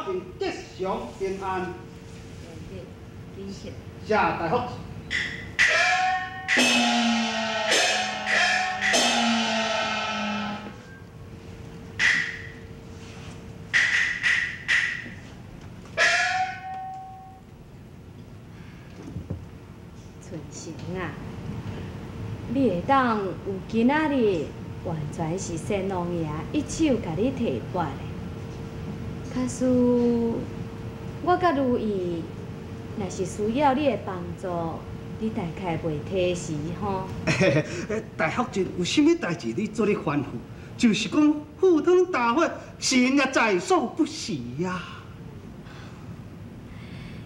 一定吉祥平安。谢大福。春成啊，你會當有今仔日，完全是仙王爺一手共你提拔的。假使我佮如意，若是需要你的幫助，你大概袂推辭吼。大福晋有啥物代誌，你做咧吩咐，就是講赴湯蹈火，神也在所不辭啊。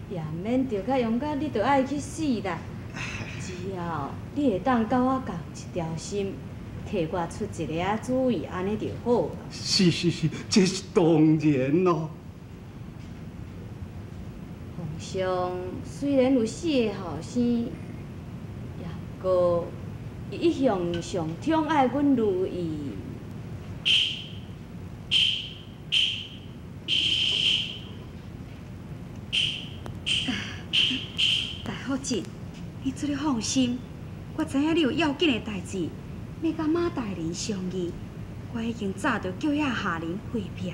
也毋免著較勇敢，你著愛去死啦！只要你會當佮我仝一條心，替我出一个仔主意，按呢就好啊。是是是，這是當然咯。皇上雖然有四个後生，也毋過伊一向上寵愛阮如意。大福晋，你做咧放心，我知影你有要緊的代誌，欲佮馬大人商議，我已經早就叫遐下人回稟。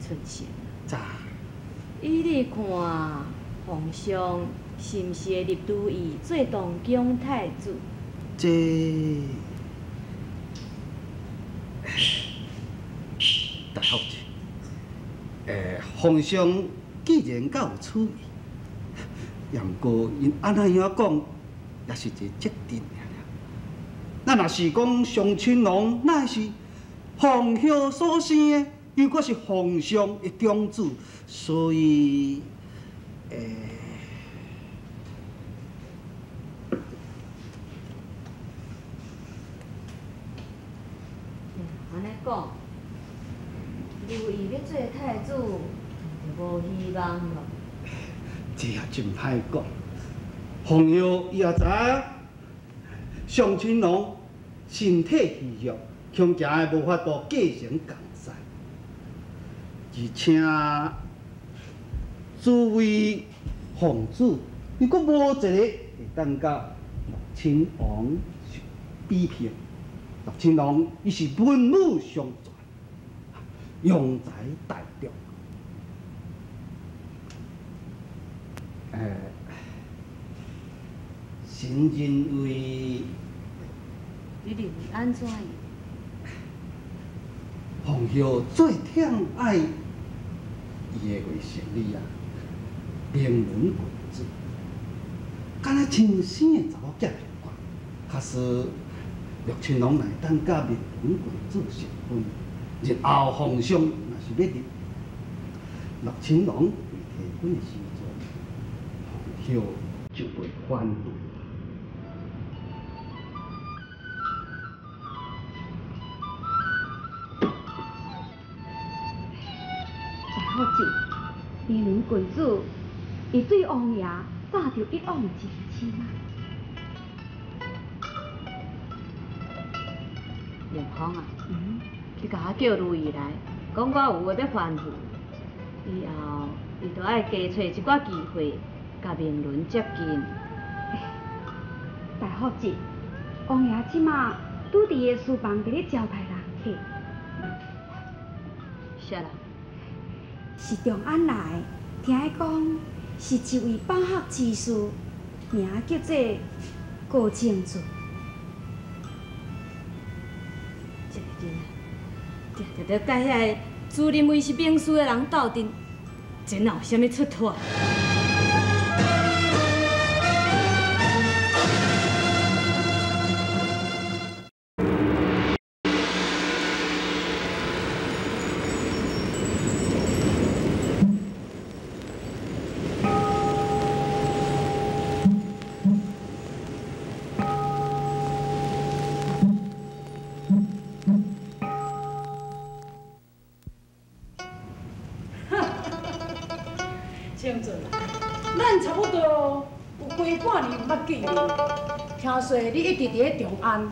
春成，咋？依你看，皇上是毋是會立如意做東宮太子？這大福晉，皇上既然較有此意，也毋過𪜶按怎樣講，也是一個責任爾爾。咱若是講雙親王，乃是皇后所生的，又閣是皇上的長子，所以，按呢講，如意欲做太子，就無希望咯。這也真歹講。皇后伊也知影，雙親王身體虛弱，恐驚會無法度繼承江山。而且，諸位皇子，如果無一个會當佮樂親王比拼，樂親王伊是文武雙全，雄才大略。臣認為，你認為按怎樣？皇后最疼愛伊的外甥女啊，明倫郡主，敢若親生的查某囝共款。假使樂親王若會當佮明倫郡主成婚，日後皇上若是欲立樂親王為帝君的時陣，皇后就袂反對。大福晉，明倫郡主，伊對王爺早就一往情深啊。元芳啊，你共我叫如意來，講我有話欲吩咐。以後伊著愛加揣一寡機會，共明倫接近。大福晉，王爺這馬拄佇伊的書房佇咧招待人客。啥人？是長安來的，聽講是一位飽學之士，名叫做高清子。這个囡仔，定定著佮遐个自認為是名師的人鬥陣，這哪有啥物出脫？清俊啊，咱差不多有規半年毋捌見面，聽說你一直佇咧長安，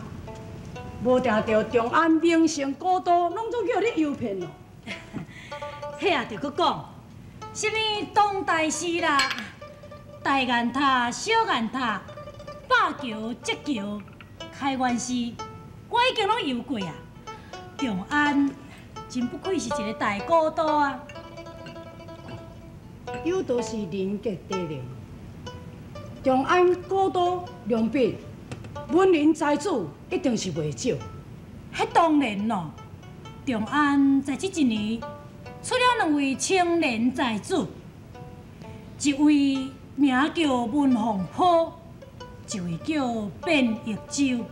無定著長安名勝古都，攏總叫你遊遍咯。彼也著閣講，啥物東大寺啦、大雁塔、小雁塔、灞橋、折橋、開元寺，我已經攏遊過啊。長安真不愧是一個大古都啊！有道是人傑地靈，長安古都兩邊文人才子一定是袂少。彼當然咯，長安在這一年出了兩位青年才子，一位名叫文鳳坡，一位叫卞玉洲。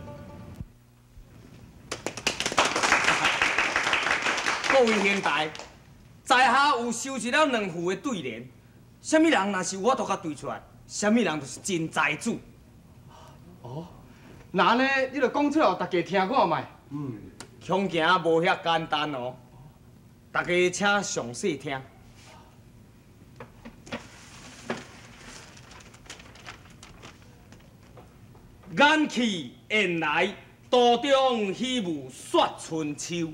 各位兄弟，在下有收集了兩副的對聯，啥物人若是有法度共對出來，啥物人就是真才子。哦，那按呢，你就講出來，予大家聽看覓。嗯，恐驚無遐簡單哦，大家請詳細聽。眼去雁來，途中喜霧雪春秋。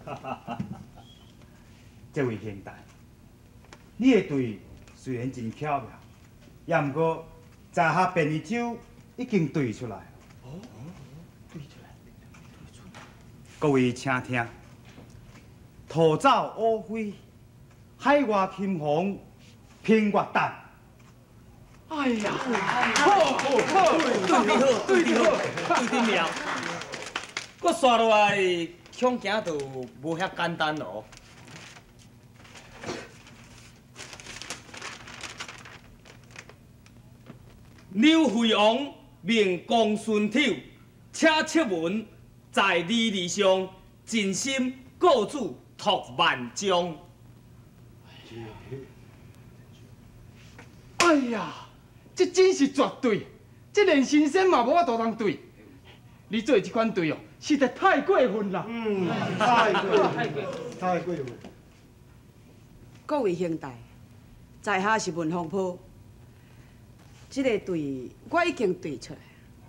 哈哈哈！這位兄弟，你的對雖然真巧妙，也毋過在下卞一洲已經對出來。哦，對出來，對出來。各位請聽：吐走烏飛，海外琴房平月旦。哎呀，好，好，好，對得好，對得好，對得妙。閣煞落來。恐驚就無遐簡單咯。劉惠王命公孫丑，請敕文在禮儀上盡心告主託萬將。哎呀，這真是絕對，這連神仙嘛無法度通對。你做的這款對哦，實在太過分啦！嗯，太過分，太過分。各位兄弟，在下是文鳳坡，這個對我已經對出來。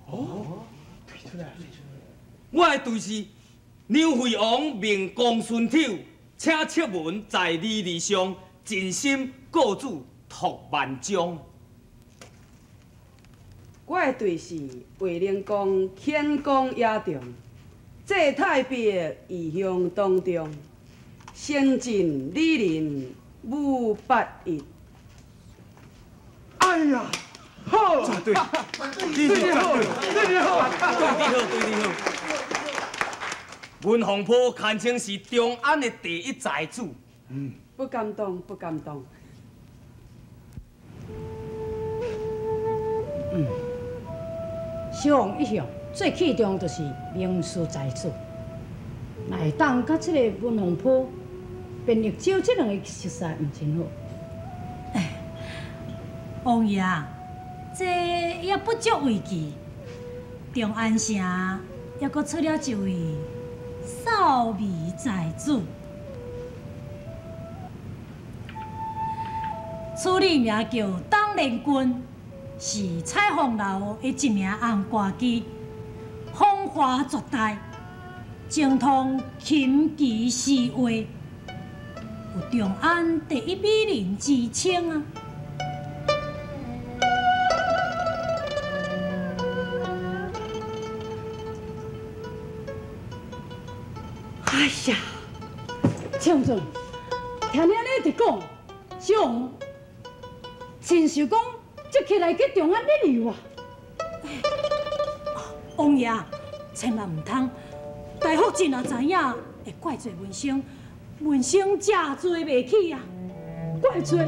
哦，對出來，對出來。我的對是劉惠王命公孫丑，請敕文在禮儀上盡心告主託萬將。我的對是衛靈公謙恭雅重，祭太庙異鄉當中，先進禮人武八一。哎呀，好，絕對，對得好，對得好，對得好，對得好。文鳳坡堪稱是長安的第一才子。嗯，不敢當，不敢當。嗯。小王一向最器重就是名士才子，若會當佮這个文鳳坡、卞玉洲這兩个熟似毋真好。哎，王爺，這也不足為奇。長安城猶閣出了一位少美才子，此女名叫董連君。是彩鳳樓的一名紅歌姬，風華絕代，精通琴棋詩畫，有長安第一美人之稱啊！哎呀，青春，聽你按呢一講，小王親像講。這起來去長安旅遊啊！王爺，千萬毋通！大福晋若知影，會怪罪文生，文生食罪袂起啊！怪罪？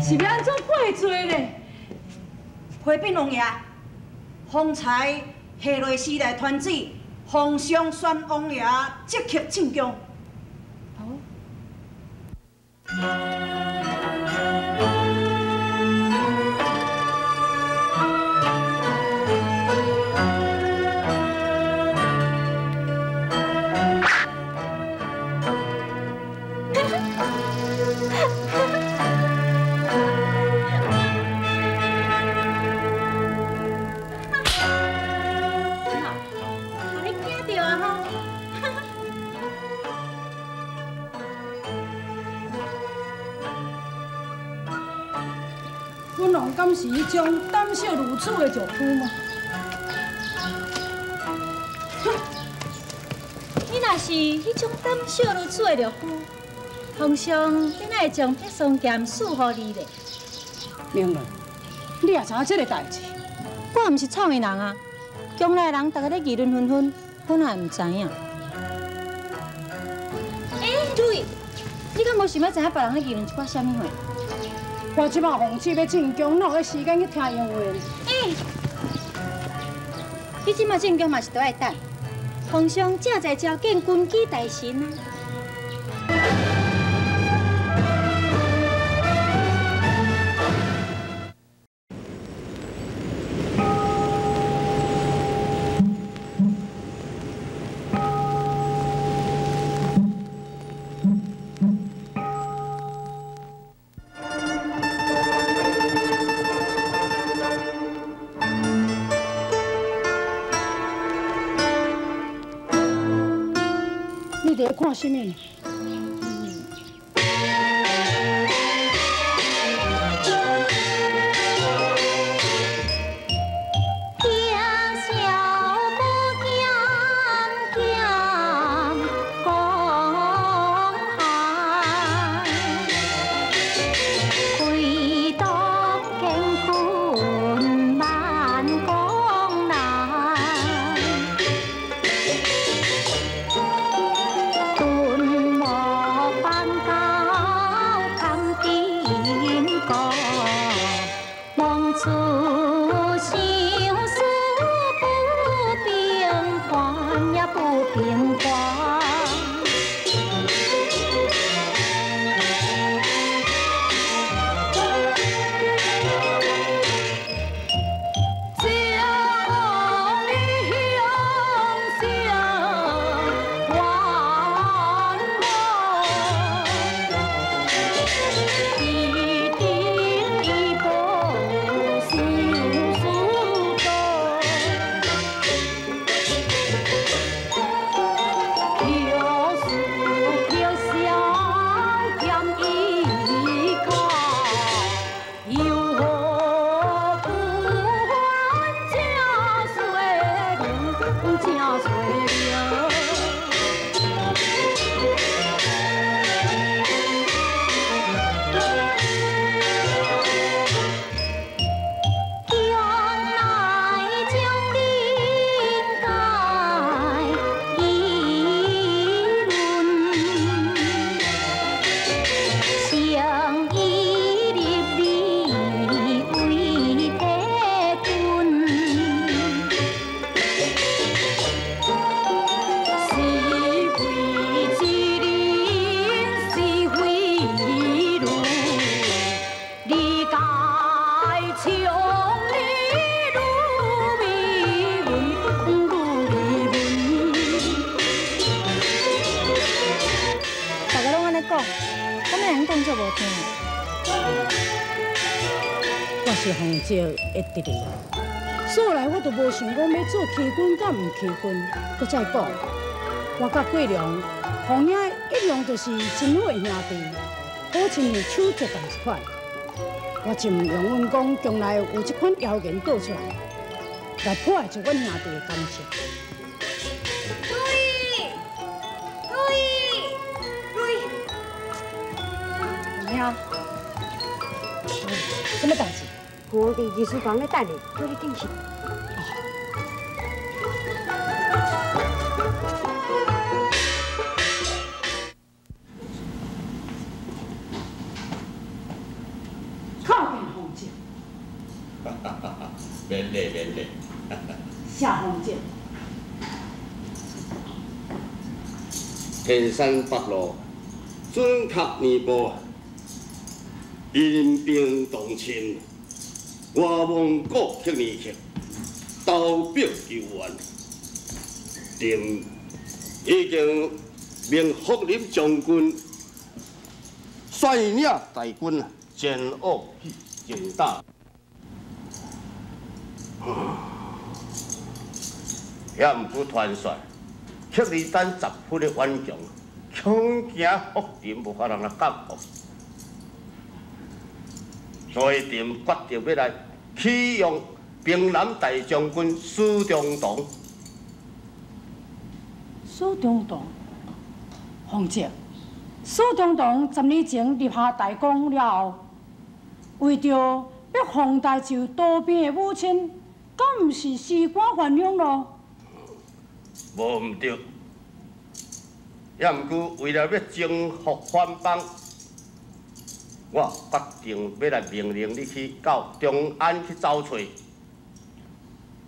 是欲按怎怪罪咧？回禀王爷，方才下内司来传旨，皇上宣王爷即刻进宫。哦。本王敢是彼種膽小如鼠的石夫嗎？你若是彼種膽小如鼠的漁夫，皇上你哪會將鐵雙劍賜予你咧？明倫，你也知影這个代誌？我毋是創的人啊，宮內人逐家咧議論紛紛，我哪會毋知影？欸，如意，你敢無想欲知影別人咧議論一寡啥物話？我這擺奉旨欲進宮，哪有彼時間去聽閒話？欸，你這擺進宮嘛是都愛等，皇上正在召見軍機大臣啊。你伫咧看啥物？会得哩，素来我都无想讲欲做欺君佮毋欺君。阁再讲，我佮桂良、凤英一向就是真好的兄弟，好亲像手足仝一款。我真毋容忍讲宫内有这款谣言倒出来，来破坏著阮兄弟的感情。如意，如意，如意，凤英，什么代志？我伫艺术房咧等你，叫你进去。靠近凤姐。免礼免礼。谢凤姐。天山北路，准确年报，阴兵动侵。我蒙古克尼克投表求援，朕已经命福临将军率领大军前往去征打。也毋过传说，克里丹十分的顽强，恐惊福临无法通来克服。所以朕决定欲来起用平南大将军施中堂。施中堂，洪哲，施中堂10年前立下大功了后，为著欲洪大舅多变的母亲，敢毋是辞官还乡咯？无毋对，也毋过为了欲征服番邦，我决定欲来命令你去到长安去走揣。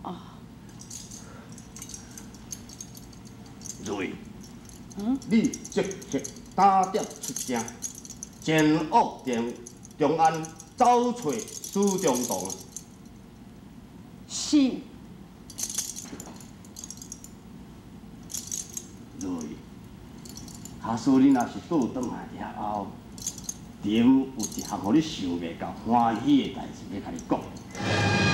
啊。瑞，你即刻打点出京，前往长安走揣施中堂。是。瑞，假使你若是倒转来了后，朕有一项予你想袂到欢喜的代志欲共你讲。